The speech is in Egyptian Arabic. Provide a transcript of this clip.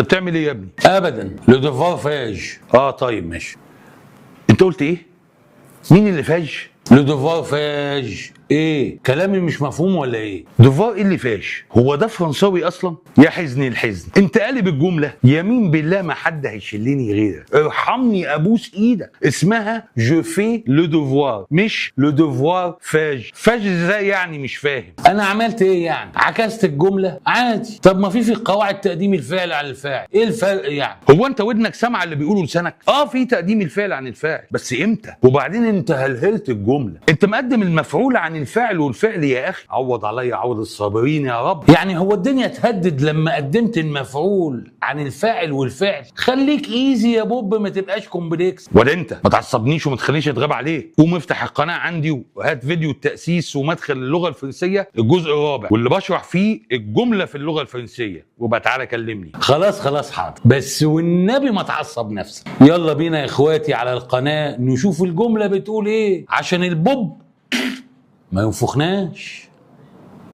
انت بتعمل ايه يا ابني؟ ابدا، le devoir fais-je. اه طيب ماشي. انت قلت ايه؟ مين اللي fais-je؟ le devoir fais-je. ايه، كلامي مش مفهوم ولا ايه؟ devoir ايه اللي fais-je؟ هو ده فرنساوي اصلا؟ يا حزني الحزن، انت قالب الجمله. يمين بالله ما حد هيشلني غيرك، ارحمني ابوس ايدك. اسمها je fais le devoir، مش le devoir fais-je. fais-je ازاي يعني؟ مش فاهم. انا عملت ايه يعني؟ عكست الجمله عادي. طب ما في قواعد تقديم الفعل عن الفاعل، ايه الفرق يعني؟ هو انت ودنك سامعه اللي بيقوله لسانك؟ اه في تقديم الفعل عن الفاعل، بس امتى؟ وبعدين انت هلهلت الجمله، انت مقدم المفعول عن الفاعل والفعل يا اخي. عوض عليا عوض الصابرين يا رب. يعني هو الدنيا تهدد لما قدمت المفعول عن الفاعل والفعل؟ خليك easy يا بوب، ما تبقاش complex. ولا انت ما تعصبنيش وما تخلينيش اتغاب عليك. قوم افتح القناه عندي وهات فيديو التاسيس ومدخل اللغه الفرنسيه الجزء الرابع، واللي بشرح فيه الجمله في اللغه الفرنسيه، وبقى تعالى كلمني. خلاص خلاص حاضر، بس والنبي ما تعصب نفسك. يلا بينا يا اخواتي على القناه نشوف الجمله بتقول ايه، عشان البوب ما ينفخناش.